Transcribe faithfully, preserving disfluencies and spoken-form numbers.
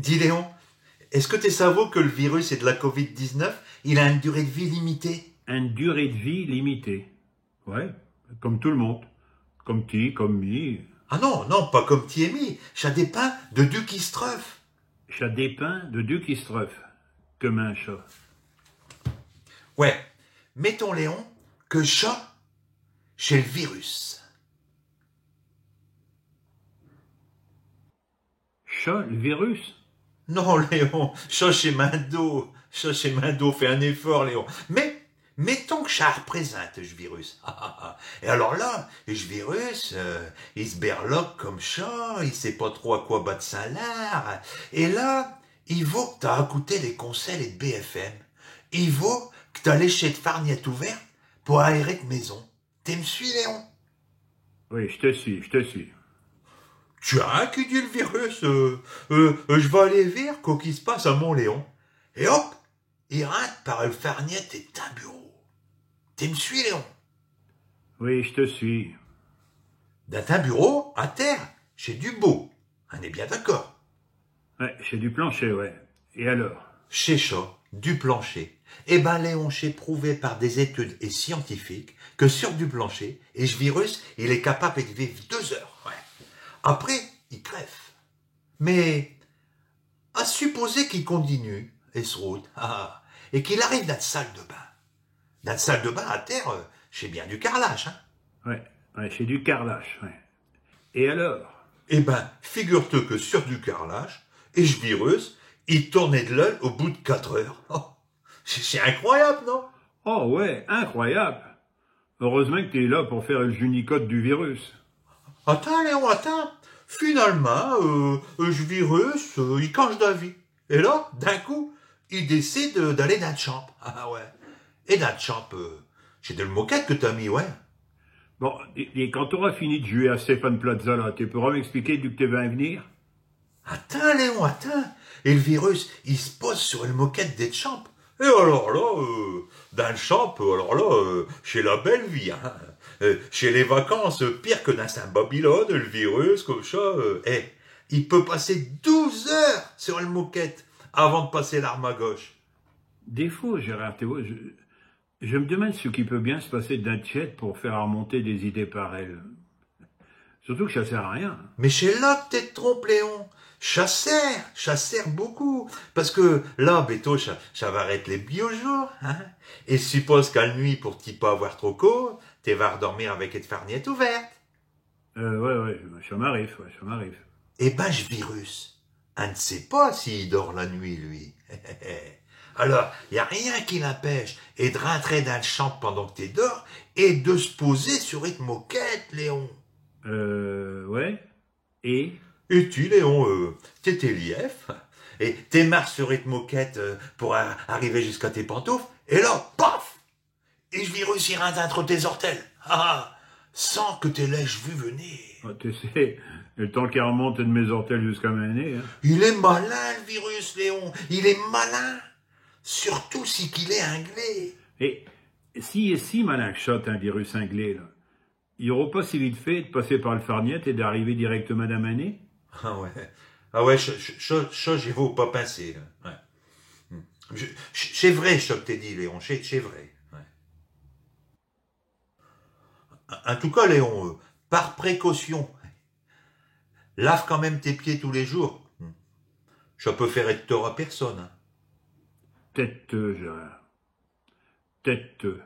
Dis Léon, est-ce que te savos que l'virus ed la covid dix-neuf, il a eune durée d'vie limitée ? Eune durée d'vie limitée. Ouais, comme tout l'monde. Comme ti, comme mi. Ah non, non, pas comme ti et mi. Cha dépind de d'ù qu'i s'treuve. Cha dépind de d'ù qu'i s'treuve. Comme un chat. Ouais, mettons Léon que cha, ch'est l'virus. Cha, l'virus ? Non, Léon, cha ch'est min dos. Cha ch'est min dos, fais un effort, Léon. Mais, mettons que cha représinte, ch'virus. Et alors là, ch'virus, euh, i s'berloque comme cha, i sait pas trop à quoi battre sin lard. Et là, i vot que t'as acouté les conseils ed B F M. I vot que t'as laiché t'farniète ouverte pour aérer t'maison. Te m'suis, Léon ? Oui, j'te suis, j'te suis. Tiens, qu'i dit l'virus, euh, euh, euh, j'vas aller vir quo qu'i s'passe à min Léon. Et hop, i rinte par el farniète ed tin bureau. Te m'suis, Léon ? Oui, j'te suis. Dins tin bureau, à terre, ch'est du bos. In est bien d'accord. Ouais, ch'est du plancher, ouais. Et alors ? Ch'est cha, du plancher. Eh ben, Léon, ch'est prouvé par des études et scientifiques que sur du plancher, et ch'virus, il est capable ed vive deux heures. Ouais. Après, i crève. Mais, à supposer qu'i continue, et s'route, ah, et qu'il arrive dins t'salle de bain. Dins t'salle de bain, à terre, euh, ch'est bien du carrelage, hein ? Ouais, ouais, ch'est du carrelage, ouais. Et alors ? Eh ben, figure-te que sur du carrelage, et ch'virus, i tourne ed l'œil au bout d'quatre heures. Oh, ch'est, ch'est incroyable, non ? Oh ouais, incroyable. Heureus'mint que t'es là pour faire el junicote du virus. Attinds, Léon, attinds. Finalemint, euh, euh, ch'virus, euh, i cange d'avis. Et là, d'un coup, i décide, euh, d'aller dins t'champe. Ah ouais. Et dins t'champe, euh, ch'est del moquette que t'as mis, ouais. Bon, et, et quand t'auras fini d'juer à Stéphane Plaza, là, te pourras m'expliquer d'ù que te vas in venir ? Attinds, Léon, attinds. Et ch'virus, i s'pose sur el moquette ed t'champe. Et alors là, euh, dins l'champe, alors là, euh, ch'est la belle vie, hein. Euh, ch'est les vacances, euh, pire que dins un Babylone, ch'virus, comme cha, euh, eh, i peut passer douze heures sur el moquette avant d'passer l'arme à gauche. Des fos, Gérard Théo, je, je m'deminde ce qui peut bien s'passer dins t'tête pour faire armonter des idées pareilles. Surtout que cha sert à rien. Mais ch'est là que te t'trompes, Léon. Cha sert, cha sert beaucoup. Parce que là, bétôt, cha, cha va ête les biaux jours, hein. Et j'suppose qu'à l'nuit, pour t'y pas avoir trop caud, te vas ardormir avec tes farniètes ouvertes. Euh, ouais, ouais, cha m'arrive, ouais, cha m'arrive. Eh ben, ch'virus, in n'sait pas s'i dort la nuit, lui. Alors, y a rien qui l'impêche ed rintrer dins l'champe pindant que te dors et d's'poser sur tes moquettes, Léon. Euh, ouais. Et ? Et ti, Léon, euh, te t'élièves, et te marches sur tes moquettes, euh, pour ar-, arriver jusqu'à tes pantoufes, et là, paf ! Et ch'virus i rinte intre tes ortelles. Ah, ah, sans que te l'aiches vu venir. Ah, te sais, el temps qu'i armonte ed mes ortelles jusqu'à min nez, hein. Il est malin, ch'virus, Léon. Il est malin. Surtout si qu'il est inglais. Et si, et si malin que cha, tin virus inglais, là, i n'aurot pas si vite fait d'passer par l'farniète et d'arriver directemint à min nez ? Ah ouais. Ah ouais, cha, cha, cha, cha, j'y avos pas pinsé, là. Ouais. Hmm. Je, je, ch'est vrai, cha que te dis, Léon, ch'est, ch'est vrai. Ouais. En tout cas, Léon, euh, par précaution, lave quand même tes pieds tous les jours. Hmm. Cha peut faire ed tort à personne, hein. Tais-te, Gérard. Tais-te.